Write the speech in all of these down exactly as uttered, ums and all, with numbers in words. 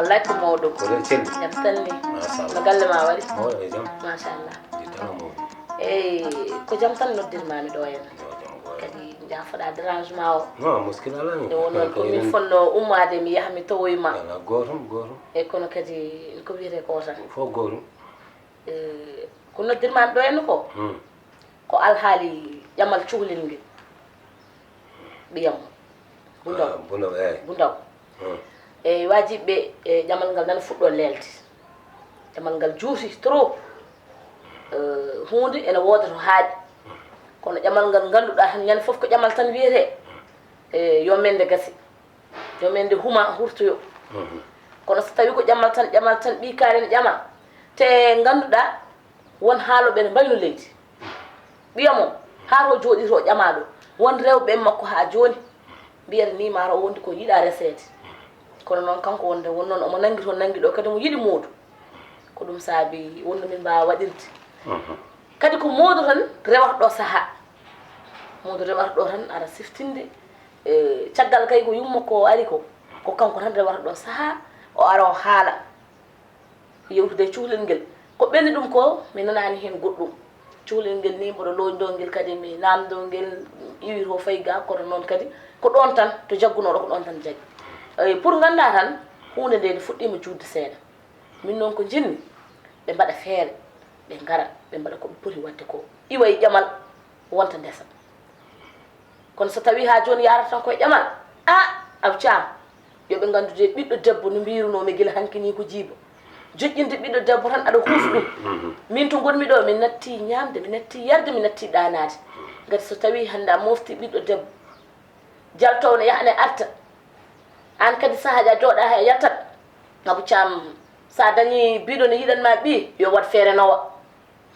Wallahi ko mawɗum. Ko ɗo celli. Jam tan ni. Machallah. No galle ma waɗi? Mawɗo e jam. Machallah. Jittama mawɗo. Eyyi, ko jam tan noddirmami ɗo henna. Kadi jafoɗa dérangement o. Non, muskil ala ni. Nde wonnoon ko min fonno ummade mi yaha mi tawoyma. Ala gotum, gotum. Eyyi kono kadi ko wiyete ko tan. Fof gotum. Eyyi, ko noddirmami ɗo henna ko. Hmm. Ko alhaali ƴamal cukalel ngel ɓiyam mum. Bundaw. Ah, Bundaw, eey. Bundaw. Hmm. Eey, wajiɓe e ƴamal ngal nana fuɗɗo leelde. Ƴamal ngal juuti trop. Eh, huunde ene wooda to haaɗi. Kono ƴamal ngal ngannduɗaa tan ñande fof ko ƴamal tan wiyetee. E yo mende gasi. Yo mende huma hurtoyo. Mhm. Kono so tawi ko ƴamal tan, ƴamal tan ɓii kaari ne ƴama. Te ngannduɗaa won haalooɓe ne mbayno leydi. Ɓiya mum haa to jooɗi to ƴama ɗo. Won rewɓe en makko haa jooni mbiyata ni mataw o wondi ko yiɗa reseede. Kono noon kanko wonde won noon omo nangi toon nangi ɗo kadi mo yiɗi moodu. Ko ɗum saabi wonno min mbaawa waɗirde. Mhm. Kadi ko moodu tan rewata ɗo sahaa. Moodu rewata ɗo tan ara siftinde. E, caggal kay ko yumma ko ari ko, ko kanko tan rewata ɗo sahaa, o ara o haala, yewtude e cukalel ngel. Ko ɓenni ɗum ko, mi nanaani heen goɗɗum. Cukalel ngel ni, mboɗo looñdoo ngel kadi, mi naamndoo ngel, iwi to fayi ga, kono noon kadi, ko ɗoon tan, to jaggunooɗo, ko ɗoon tan jaggi. E, pour nganndaa tan, huunde nde, nde fuɗɗiima juutde seeɗa. Min noon ko njiɗmi, ɓe mbaɗa feere, ɓe ngara, ɓe mbaɗa ko ɓe poti waɗde ko. Iwa e ƴamal, wonta ndesa. Kono so tawii haa jooni yaarata tan koye ƴamal, a, Abou Thiam, yo ɓe nganndu de ɓiɗɗo debbo no mbiirunoo-mi gila hanki nii ko jiiba. Joƴƴinde ɓiɗɗo debbo tan aɗa huufi ɗum. Min to ngonmi ɗo, mi nattii ñaamde, mi nattii yarde, mi nattii ɗaanaade. Ngati so tawii hannde a mooftii ɓiɗɗo debbo, jaltoowo ne yaha ne arta, aan kadi sahaaji a jooɗaa hay a yaltat. Abou Thiam, so a dañii biɗo ne yiɗan ma ɓii, yo waɗ feere nowa.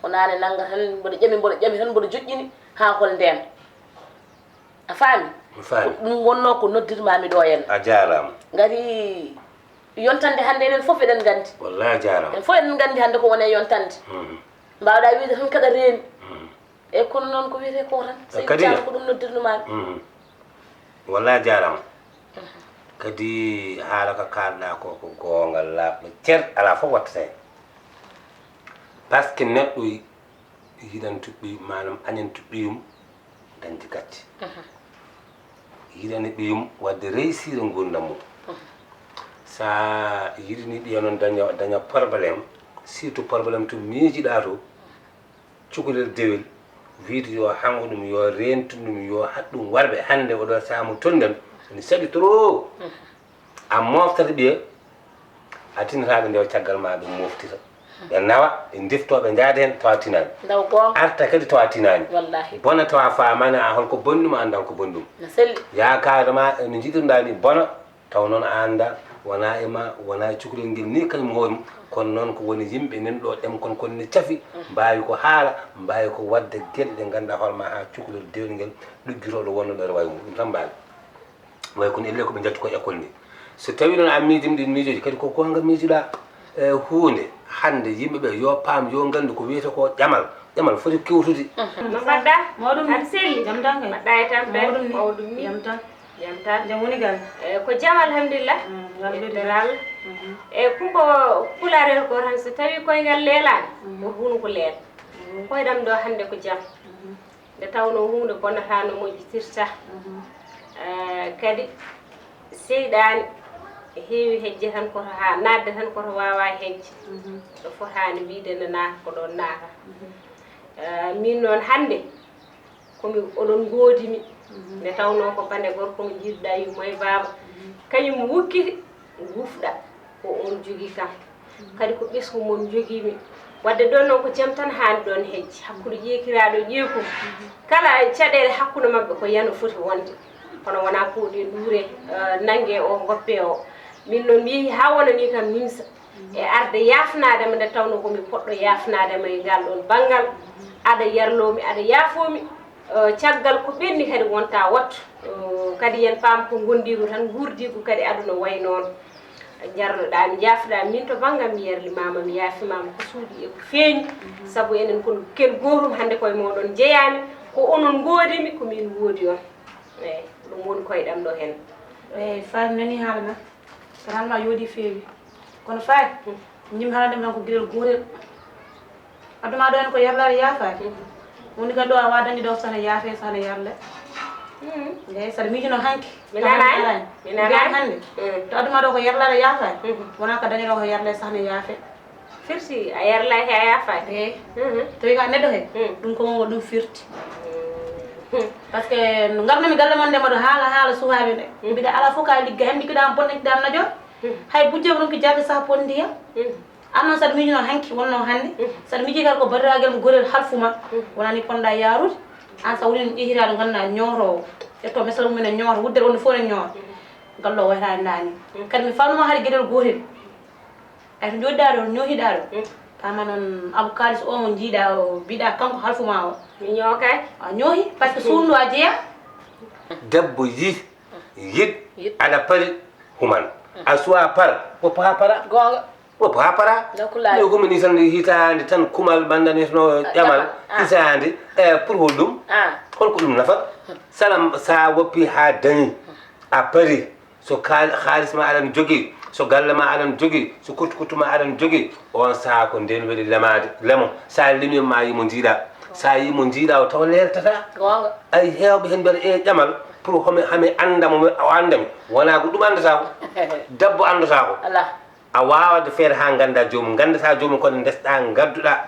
Ko naane nannga tan mboɗo ƴami mboɗo ƴami tan mboɗo joƴƴini haa hol ndeen. A faami? Mi faami. Ko ɗum wonnoo ko noddirmaami ɗo henna. A jaaraama. Ngati yontande hannde enen fof eɗen nganndi. Wallaahi a jaaraama. En fof eɗen nganndi hannde ko woni e yontande. Mhm. Mbaawɗaa wiyde tan kaɗa reeni. Mhm. Eyi kono noon ko wiyetee ko tan. Seydi Kadiija. Thiam ko ɗum noddirnumaami. Mhm. Wallaahi a jaaraama. Mhm. Kadi haala ka kaalɗaa ko ko goonga laaɓɗo cer alaa fof wattata heen. Par ce que neɗɗo yiɗanto ɓiy maanam añanto ɓiyum dañde gacce. Yiɗani ɓiyum waɗde réussir e nguurndam mum. Sa yiɗini ɓiya noon daña daña problème, surtout problème to miijiɗaa to, cukalel dewel, wiyde yo hango ɗum, yo reentu ɗum, yo haɗ ɗum warɓe hannde oɗo sahaa mo tolnɗen, ene saɗi trop. A moftata ɓiya, a tinata ɓe ndewa caggal ma ɓe moftita. Ɓe nawa, ɓe ndefto, ɓe njaada heen tawa tinaani. Ndaw goonga. Arta kadi tawa tinaani. Wallahi. Bona tawa faamaani a holko boni ɗum, a anndaa holko boni ɗum. No selli. Yaakaare ma ene njiɗirɗaa ni bona, taw noon a anndaa, wonaa e ma, wonaa e cukalel ngel ni kañum hoore mum. Kono noon ko woni yimɓe nan ɗo ɗemkon kon ne cafi, mbaawi ko haala, mbaawi ko waɗde geɗe ɗe ngannduɗaa hoore ma haa cukalel dewel ngel ɗoggitoo ɗo wonno ɗo ene wayi mum. Ɗum tan mbaawi. Way kono elle ko ɓe njatti ko école ni. So tawi noon a miijima ɗin miijooji kadi ko goonga miijoɗaa e huunde hannde yimɓe ɓe yo paam yo nganndu ko wiyete ko ƴamal. Ƴamal foti kewtude. No mbaɗɗa? Mawɗum ni. Aɗa selli? Jam tan kay. Mbaɗɗa e tampere? Mawɗum ni. Mawɗum ni. Jam tan. Jam tan. Jam woni galle? E ko jam alhamdulillah. Mm, alhamdulillah. Yettere Allah. Mhm. E kumba pulaar en ko tan so tawi koyngal leelaani, mhm, ko hunuko leela. Mhm. Koyɗam ɗo hannde ko jam. Mhm. Nde tawnoo huunde bonata no moƴƴitirta. Mhm. Eh, kadi seyɗaani heewi hejje tan koto haa naatde tan koto waawaa hejje. Mhm. Ɗo fotaani wiyde ne naata ko ɗoon naata. Mhm. Eh, miin noon hannde komi oɗon ngoodi mi. Mhm. Nde tawnoo ko bannde gorko mo njiiduɗaa yumma e baaba. Mhm. Kañum wukkiti wufɗa ko oon jogii kam. Kadi ko ɓesngu mon njogiimi. Waɗde ɗoon noon ko jam tan haani ɗoon hejji hakkunde ƴeekiraaɗo e ƴeekum. Kala caɗeele hakkunde maɓɓe ko yano foti wonde. Kono wonaa pooɗi nduure, eh, nannge o ngoppe o. Min noon mi yehi haa wonanii kam nimsa e arde yaafnaade ma nde tawnoo ko mi poɗɗo yaafnaade ma e ngal ɗoon banngal. Aɗa yarloo mi, aɗa yaafoo mi. Eh, caggal ko ɓenni kadi wonta wattu. Eh, kadi yen paam ko ngondiigu tan, nguurdiigu kadi aduna wayi noon. Njarnoɗaa mi, njaafɗaa min to banngam, mi yarlimaama, mi yaafimaama ko suuɗi e ko feeñi. Sabu enen kon ken gootum hannde koye mooɗon njeyaami, ko onon ngoodimi, ko min woodi on. Eey, ɗum woni koyɗam ɗo heen. Eey, Faty nanii haala ma. Kono haalma yooɗi feewi. Kono fayi, njimmi haalande men ko giɗel gootel. Addu ma ɗo en ko yarlaade yaafaade. Woni kadi ɗo a wawa dañde ɗo sahna yaafe, sahna yarle. Eyi, saɗa miijuno hanki. Mi nanaani. Mi nanaani. Hannde. To addu ma ɗo ko yarlaade yaafaade. Wona ko dañde ɗo ko yarle, sahna yaafe. Firti a yarlaaki a yaafaaki. Eyi. Tawi ka neɗɗo he. Ɗum ko wongo ɗum firti. Parce que no ngarnumi galle mon nde, mboɗo haala haala suhaaɓe ɓe. Mbiɗa ala fof ka ligga, hem liggiɗa am bonne, liggiɗa am najor. Hay bujje ko ɗum ko jarde saha pon ndiyam. An noon saɗa miijuno hanki wonno hannde. Saɗa miiji kadi ko baɗiragel mo gorel halfu ma. Wonani ponɗa yaarude. An sa woni ɗum ƴehiraa ɗo ngannduɗaa ñootoowo. Ƴetto mesal mum ene ñoota, wuddere wonde fof ene ñoota. Ngal ɗo wayata ndaani. Kadi mi falnuma haade geɗel gootel. Ay to jooɗiɗaa ɗo, ñoohiɗaa ɗo. Pama noon Abou Kalis o mo njiiɗaa o, mbiɗa kanko halfu ma o. Mi ñookaaki. A ñoohi, parce que suundu a jeya. Debbo yi, yiɗ, aɗa pari, human. A suwa par, woppa ha para. Goonga. Woppa ha para. Nokku laabi. Ni ko min isan hitaande tan kumal ɓanndani no ƴamal. Ah. Hisaande, e pour hol ɗum? Ah. Holko ɗum nafata? Salam sa woppi ha dañi, a pari. So kaal-, haalis ma aɗan jogii, so galle ma aɗan jogii, so kuttu kuttu ma aɗan jogii, on saha ko nden weli lemaade, lemo. Sa lemi ma yimo njiiɗa. Sa yimo njiiɗa o taw leeltata. Goonga. Ay heewɓe hen mbiɗa e ƴamal pour home, hame annda mo o annda mi. Wona ko ɗum anndata ko. Debbo anndata ko. Ala. A waawat feere haa nganndaa joomum, nganndataa joomum kono ndesɗaa, ngadduɗaa,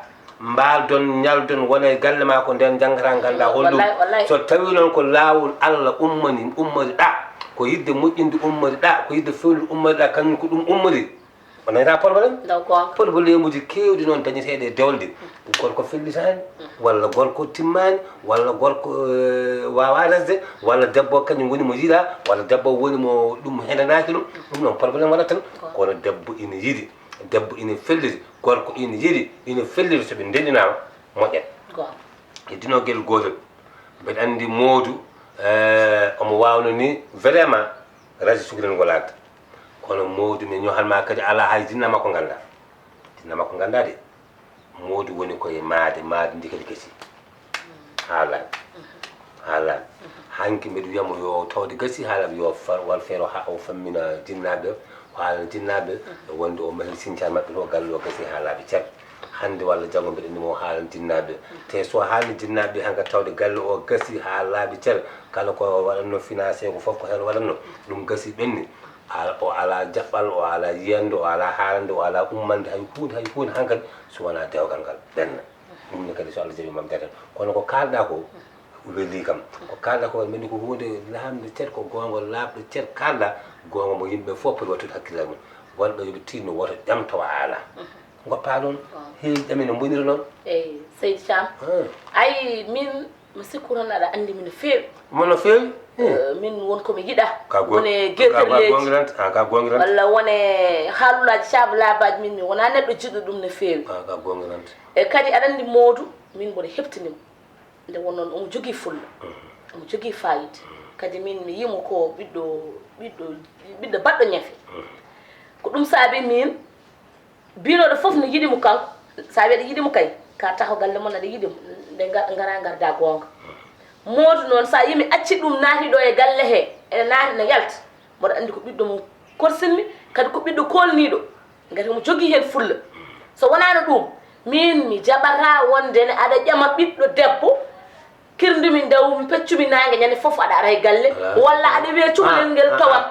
mbaaldon, ñaldon, wona e galle maa ko ndeen njanngata, nganndaa hol ɗum. Wallay, wallay. So tawii noon ko laawol Allah ummani, ummoriɗaa, ko yiɗde moƴƴinde ummoriɗaa, ko yiɗde feewnude ummoriɗaa, kañum ko ɗum ummori, o dañataa problème. Ndaw goonga. Problèmeji keewɗi noon dañeteeɗi e dewle ɗe. Gorko fellitaani, walla gorko timmaani, walla gorko, eh, waawaa resde, walla debbo kañum woni mo yiɗaa, walla debbo woni mo ɗum hendanaaki ɗum. Ɗum noon problème waɗat tan. Kono debbo ina yiɗi, debbo ina felliti, gorko ina yiɗi, ina felliti, so ɓe ndenɗinaama, moƴƴat. Goonga. E dinogel gootel, mbeɗa anndi Moodu, eh, omo waawno ni vraiment, rajo sukirel ngol adda. Kono Moodu, mi ñohan ma kadi, alaa hay jinna makko nganndaa. Jinna makko nganndaa de. Moodu woni koye maade, maade ndi kadi gasi. Haa laaɓi. Haa laaɓi. Hanki mbeɗa wiya mo yo tawde gasi haa laaɓi, yo far, wal feere o ha-, o fammina jinnaaɓe, o haalana jinnaaɓe, e wonde o mahii sincaan maɓɓe to, galle o gasi haa laaɓi cer. Hannde walla janngo mbeɗa anndi mo o haalana jinnaaɓe. Te so haalni jinnaaɓe hankadi tawde galle o gasi haa laaɓi cer, kala ko waɗatno financé ko fof ko heen waɗatno, ɗum gasi ɓenni. Al-, o alaa jaɓɓal, o alaa yiyannde, o alaa haalande, o alaa ummande hay huunde, hay huunde hankadi so wonaa dewgal ngal ɓenna. Ɗum ne kadi so Allah jaɓi mam jaten. Kono ko kaalɗaa ko weli kam. Ko kaalɗaa ko mbeɗa anndi ko huunde laamnde cer, ko goonga laaɓɗo cer kaalɗaa, goonga mo yimɓe fof poti wattude hakkillaaji mum. Wonɓe yo ɓe tiinno woto ƴam tawa a alaa. Goppa noon, heewi ƴami no mboniri noon. Eyi, Seydi Thiam. Ah. Ayi, min mi sikku tan aɗa anndi mi no feewi. Mo no feewi? Eh, min won ko mi yiɗa. Ka go-, wone ka, ka gerterleeji. Goongirante, ah, ka goongirante. Walla wone haalulaaji caabu laabaaji, min mi wonaa neɗɗo jiɗɗo ɗum no feewi. Ah, ka goongirante. E kadi aɗa anndi Moodu, min mboɗo heɓtini mo. Nde won noon omo jogii fulla. Mhm. Omo jogii faayida. Mhm. Kadi min mi yii mo ko ɓiɗɗo, ɓiɗɗo, ɓiɗɗo baɗɗo ñafe. Mhm. Ko ɗum saabi min Biilooɗo fof no yiɗi mo kanko. So a wii aɗa yiɗi mo kay, ka taho galle mon aɗa yiɗi mo, nde nga-, ngara ngarda goonga. Moodu noon, so a yii mi acci ɗum naati ɗo e galle he, ene naati ene yalta, mboɗo anndi ko ɓiɗɗo mo korsinmi, kadi ko ɓiɗɗo koolniiɗo, ngati omo jogii heen fulla. So wonaano ɗum, miin mi jaɓataa wonde ne aɗa ƴama ɓiɗɗo debbo, kirndumi ndaw, mi peccumi naange, ñande fof aɗa ara e galle, walla aɗa wiya cukalel ngel towam.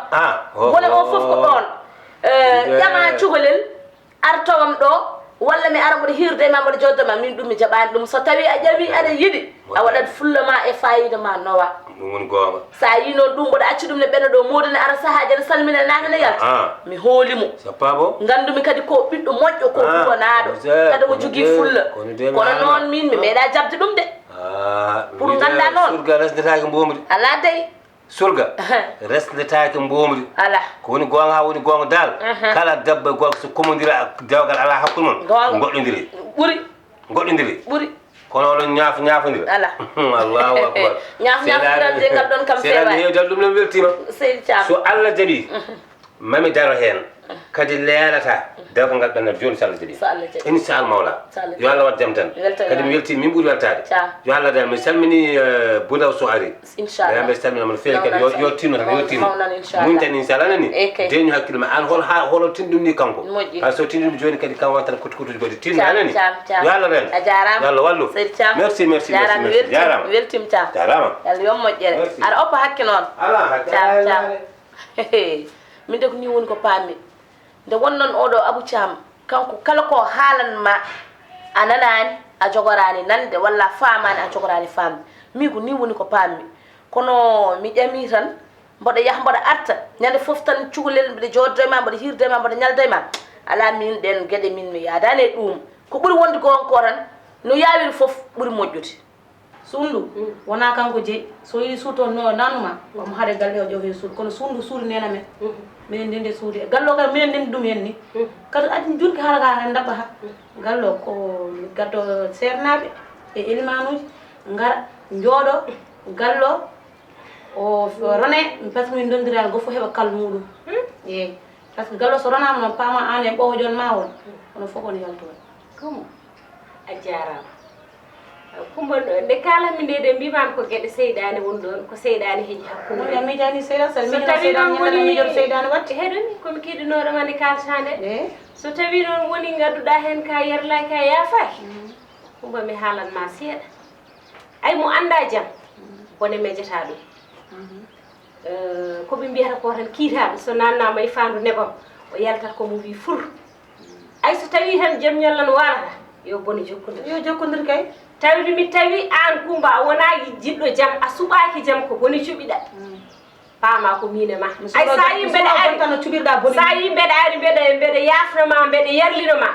Wone o fof ko ɗoon. Eh, ƴama cukalel, ar towam ɗo, walla mi ara mboɗo hiirde e ma, mboɗo jooɗda ma, min ɗum mi jaɓaani ɗum. So tawii a ƴami aɗa yiɗi, a waɗat fulla ma e faayiida ma nowa. Ɗum woni goonga. So a yii noon ɗum, mboɗo acci ɗum ne ɓenna ɗo, Moodu ne ara sahaaji ene salmina, naane ne yalta. Ah. Mi hooli mo. Sappa bo? Nganndumi kadi ko ɓiɗɗo moƴƴo, ko huwanaaɗo. Kadi o jogii fulla. Kono noon min, mi meeɗa jaɓde ɗum de. Ah, pour ngannda noon. Surga resnetaake mboomri. Alaa dey. Surga resnetaake mboomri. Alaa. Ko woni goonga haa woni goonga daal. Aha. Kala debbo e gorko so komondira, dewgal alaa hakkunde mon. Goonga. Ngoɗɗondiri. Ɓuri. Ngoɗɗondiri. Ɓuri. Kono oɗon ñaaf-, ñaafondira. Alaa. Allahu akbar. Ñaaf-, ñaafondira de ngal ɗoon kam feewaani. Seeɗa mi heewde ɗum ɗum weltiima. Seydi Thiam. So Allah jaɓii. Mhm. Mami daro heen. Kadi leelata. Dewgal ngal ɓennata jooni, so Allah jaɓi. So Allah jaɓi. Inchallah mawla. So Allah jaɓi. Yo Allah waɗ jam tan. Weltanama. Kadi mi weltii, min ɓuri weltaade. Ca. Yo Allah dal, mi salmini, eh, Boudaw so ari. Inchallah. Eya, mi salminama no feewi kadi. Yo, yo tinno tan, yo tinno. Mawnan, inchallah. Muñ tan, inchallah, a nani? Eey kay. Deeñu hakkille ma. An hol ha, holo tinndumi ni kanko? Moƴƴi. Hay so tinndumi jooni kadi, kam wontan kotti kottuuji goɗɗi. Tinno, a nani? Cam, cam. Yo Allah reen. A jaaraama. Yo Allah wallu. Seydi Cam. Merci, merci, merci, merci. Jaaraama, weltiima. Jaaraama. Weltiima, Cam. Jaaraama. Yo Allah yoɓ moƴƴere. Merci. Aɗa oppa hakke noon. Alaa hakke. Cam, cam. Min de ko nii woni ko paammi. Nde wonnoon oɗo Abou Thiam, kanko kala ko haalan ma, a nanaani, a jogoraani nande, walla a faamaani, a jogoraani faamde. Min ko nii woni ko paammi. Kono mi ƴami tan, mboɗo yaha, mboɗo arta. Ñande fof tan, cukalel, mboɗo jooɗdo e ma, mboɗo hirde e ma, mboɗo ñalda e ma. Alaa, min ɗeen geɗe, min mi yaadaani e ɗuum. Ko ɓuri wonde goonga ko tan, no yaawiri fof ɓuri moƴƴude. Suundu, mm, wonaa kanko jeyi. So yiɗi suuto no nanuma, mm, omo haɗa galle o ƴeewa heen suudu. Kono suundu, suudu neene amen. Mm. Minen ndenndi suudu. E galle o kadi, minen ndenndi ɗum heen ni. Mm. Kadi aɗa jurki hara ka hara ndaɓɓa ha. Mm. Galle o ko mi gaddo seernaaɓe e elimaanuuji, ngara, njooɗo, galle o, o rone, parce que min ndondiraani, gooto fof heɓa kal muɗum. Mm. Eey. Parce que galle o so ronaama noon, paama aan e ɓoojo ma won. Mm. Onon fof on yaltoon. Kumba, a jaaraama. Kumba, nde kaalatmi nde de, mbiimaami ko geɗe seyɗaane woni ɗoon, ko seyɗaane heƴi hakkunde. Woni a miijaani seyɗaane, so a miijaani seyɗaane, ñande miijoto seyɗaane waɗde. Heɗo mi, ko mi keɗinooɗo ma nde kaalata nde. Eey. So tawii noon woni ngadduɗaa heen ka yerlaaki, a yaafaaki. Mm. Kumba, mi haalan ma seeɗa. Ay, mo anndaa jam, mm, bone mejataa ɗum. Mhm. Eh, ko ɓe mbiyata ko tan kiitaaɗo, so naannaama e faandu nebam, o yaltat ko mo wii fur. Ay, so tawii tan jom ñallan waalata, yo bone jokkondir. Yo jokkondir kay. Tawde mi tawi aan, Kumba, a wonaa jiɗɗo jam, a suɓaaki jam, ko bone cuɓiɗa. Mm. Paama ko miin e ma. Ay, so a yii mbeɗa ari, so a yii mbeɗa ari, mbeɗa, mbeɗa yaafno ma, mbeɗa yarlino ma.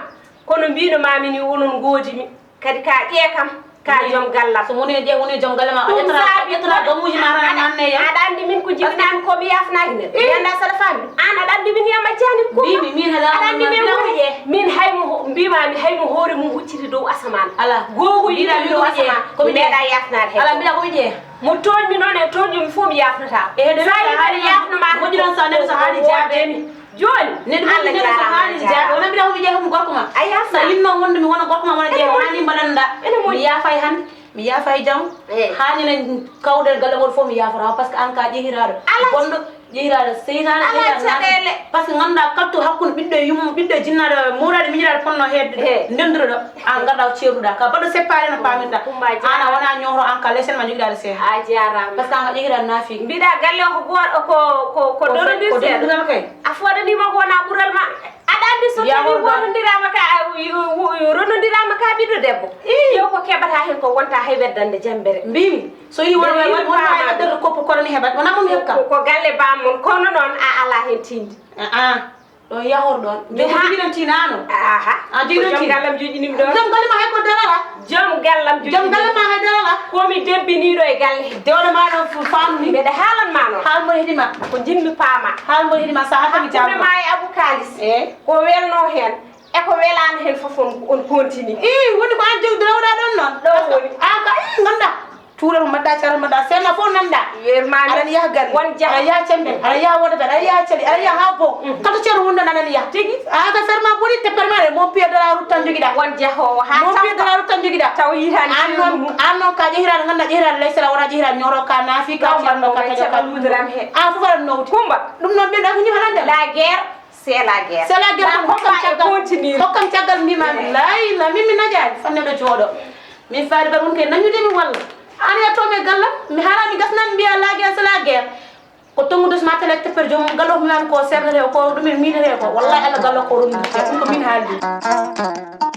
Kono mbiino ma mi ni onon ngoodi mi. Kadi ka ƴee kam, ka jom gallam. So woni ƴee, woni jom galle ma, a ƴettata, a ƴettata gamuuji ma tan, a nanne yam. Aɗa anndi min ko jibinaami ko mi yaafnaaki neɗɗo. Mi anndaa saɗa faami. Aan aɗa anndi min yam a jaani ko. Mbiimi, min haɗa aɗa anndi min woni ƴee. Min hay mo, mbiimaami hay mo hoore mum hucciti dow asamaan. Alaa. Googu yiɗi dow asamaan. Ko mi meeɗa yaafnaade hay. Alaa, mbiɗa ko ƴee. Mo tooñmi noon e tooñmi fof mi yaafnataa. E heɗo sa yimɓe yaafno ma. Moƴƴi noon sa neɗɗo so haali jaade. Jooni, neɗɗo moƴƴi neɗɗo so haali jaade, wona mbiɗa homi ƴeewa homi gorko ma. A yaafna. Sa yinno wonde mi wona gorko ma, wona ƴeewa, haani mbaɗanɗa. Ene moƴƴi. Mi yaafay hannde, mi yaafay jam. Eh. Haani ne kawɗel galle ngol fof mi yaafata, parce que aan ka ƴehiraaɗo. Alaa. Bonɗo, ƴehiraaɗo seytaane, alaa ƴehiraaɗo caɗeele. Naata. Parce que ngannduɗaa kalto hakkunde ɓiɗɗo e yumma, ɓiɗɗo e jinnaaɗo, muuraaɗo, miñiraaɗo fonnoo heedde. Eh. Ndennduɗo, aan ngarɗaa o ceerduɗaa. Ka baɗɗo séparé no paamirɗaa. Kumba jaaraama. Aan a wonaa ñooro, aan ka lesen ma jogiɗaa seeha. A jaaraama. Parce que aan ka ƴehiraaɗo naafiiq. Mbiɗa galle o ko goor-, o ko, ko, ko ko fe-, ko dorondir seeɗa. Dorondir am kay. A fooɗaniima ko wona ɓural ma. Aɗa anndi so tawi wonondiraama ka, a, yo, yo, yo ronondiraama ka ɓiɗɗo debbo. Ii. Yo ko keɓata heen ko wonta hay weddande jambere. Mbiimi, so yi won, won, won, won hay weddande koppo koɗo ni heɓat, wona mum heɓ kam. Ko, ko galle baam mon, kono noon a alaa heen tiinde. Ah, ah. Ɗon yahor ɗon. Joom ha- jogiɗon tinano. Aha. A jogiɗon tin. Ko joom gallam joƴinimi ɗo. Joom galle ma hay ko darala. Joom gallam joƴinimi. Joom galle ma hay darala. Ko mi debbiniɗo e galle. Dewɗo ma ɗon f-, famni. Mbeɗa haalan ma noon. Haal mo heɗima. Ko jinmi paama. Haal mo heɗima sa hakkami jam. Hakkunde ma e Abou Kalis. Eh. Ko welno hen. E ko welano hen fof on, on continue. Ii, woni ko an jogi dewɗa ɗon noon. Ɗo woni. An ka, ii, ganda. Tuural mbaɗɗa, caral mbaɗɗa, seerna fof nannda. Yermande. Aɗa yaha galle. Won jaha. Aɗa yaha cembe, aɗa yaha wodaɓe, aɗa yaha cali, aɗa yaha ha bow. Mm. Kala ceerno wonɗo nana yaha. Tigi. A haka ferma boni te permare mon pied de la route tan jogiɗa. Won jahowo ha. Mon pied de la route tan jogiɗa. Taw yitani. An noon, an noon ka ƴehiraɗo ganda ƴehiraɗo laysara wona ƴehiraɗo ñoro ka naafi ka ceerno ka taƴo ka. An fof aɗa nowdi. Kumba. Ɗum noon ɓe ɗa ko ñimanande. La guerre. C'est la guerre. C'est la guerre. Hokkam caggal, hokkam caggal mbimami. Lay, la min mi najaani. Fanne ɗo jooɗo. Min faade bar won kay nañude mi walla. An ya tomi e gallam. Mi harami gasnan mbiya la guerre, c'est la guerre. Ko tongude ma tele tepper joom gallo mi ko sernete ko ɗum en minete ko. Wallahi Allah gallo ko ɗum. Ɗum ko min haaldi.